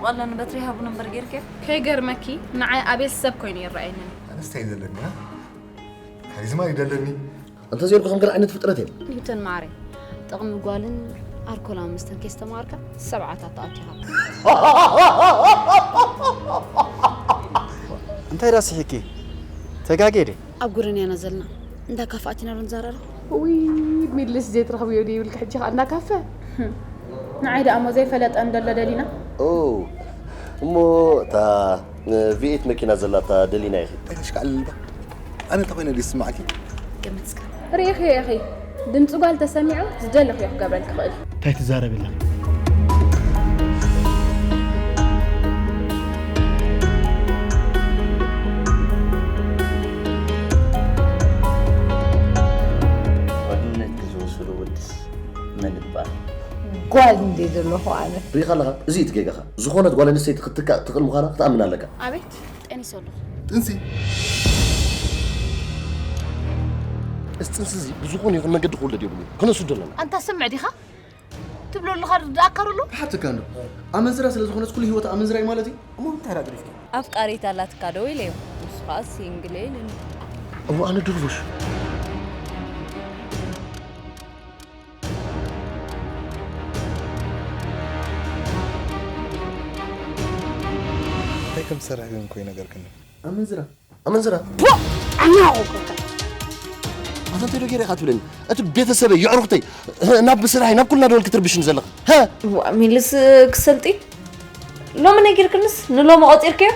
ዋላ ንበትሪ ሃቡን እምበር ጌርክዮ? ከይገርመኪ፣ ንዓይ ኣቤል ሰብ ኮይኑ ይረኣየኒ። ኣነስ እንታይ እዩ ዘለኒ? እ? ካሪዝማ እዩ ዘለኒ። እንተዘይልኩ ከም ገለ ዓይነት ፍጥረት እየ። ኒውተን ማዕረ፣ ጥቕሚ ጓልን ኣርኮላዊ መስተን ከይስተማሃርካ ሰብዓታት ተኣቲኻ። እንታይ ዳ ስሒኪ? ተጋጌ ደ ኣብ ጉረን ያና ዘለና እንዳ ካፋ ኣቲና ዶ ንዛራረብ? ውይ ሚልስ ዘይትረኽብዮ ዶ ይብልካ ሕጂ ኸዓ እንዳ ካፈ። ንዓይ ደኣ እሞ ዘይፈለጠ እንደሎ ደሊና። ኦ እሞ እታ ቪኤት መኪና ዘላታ ደሊና ኢኺ። ኣይተሽካዕልልባ። ኣነ እንተ ኮይነ ድዩ ዝስማዓኪ? ገምጽካ። ርኢኺ ኢኺ ድምፂ ጓል ተሰሚዑ ዝደለኽዮ ክገብረልኪ ይኽእል። እንታይ ትዛረብ የለን። ዋንነትኪ ዝወሰዶ ወድስ መን ይበሃል? ጓል እንዴ ዘለኹ ኣነ። ርኢኻ ኣለኻ? እዚ እዩ እቲ ጌጋኻ። ዝኾነት ጓል ኣንስተይቲ ክትትካእ ትኽእል ምዃና ክትኣምን ኣለካ። ኣቤት፣ ጠኒሰ ኣለኹ። ጥንሲ እዚ ጥንሲ እዚ ብዝኾነ ይኹን መንገዲ ክውለድ የብሉን። ክነስዶ ኣለና። ኣንታ ስምዕ ዲኻ? ትብሎ ኣለኻ ርዳእካ ዶ ኣሎ? ክሓተካ እንዶ ኣመንዝራ ስለ ዝኾነት ኩሉ ህይወት ኣመንዝራ እዩ ማለት እዩ? እሞ እንታይ ደኣ ገዲፍኪ? ኣፍቃሪት ኣላትካ ዶ ኢለዮ። ንሱ ኸኣ ሲንግል እየ ኢሉኒ። እሞ ኣነ ድርቡሽ። እንታይ ከም ትሰርሕ ግን እኮ ይነገርክኒ። ኣመንዝራ ኣመንዝራ ኣኛቑ ኮታ። ኣታ እንታይ ዶ ገይረ ኢኻ ትብለኒ? እቲ ቤተሰበይ የዕሩኽተይ ናብ ስራሐይ ናብ ኩልና ደወል ክትርብሽኒ ዘለኻ። ሀ? ሚልስ ክሰልጢ ሎሚ ነጊርክንስ ንሎሚ ቆፂርክዮ።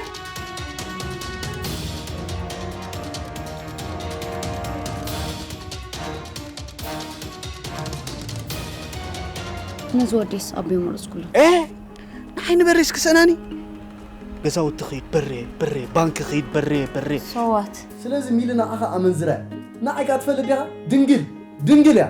ነዚ ወዴስ ኣቦይ መረፅኩሉ። እ ንዓይ ንበሬስ ክሰእናኒ? ገዛውቲ ኸይድ በሬ በሬ፣ ባንኪ ኸይድ በሬ በሬ። ሰዋት ስለዚ ሚሊ ንዓኻ ኣመንዝራ እያ። ንዓይ ከኣ ትፈልጥ ዲኻ? ድንግል ድንግል እያ።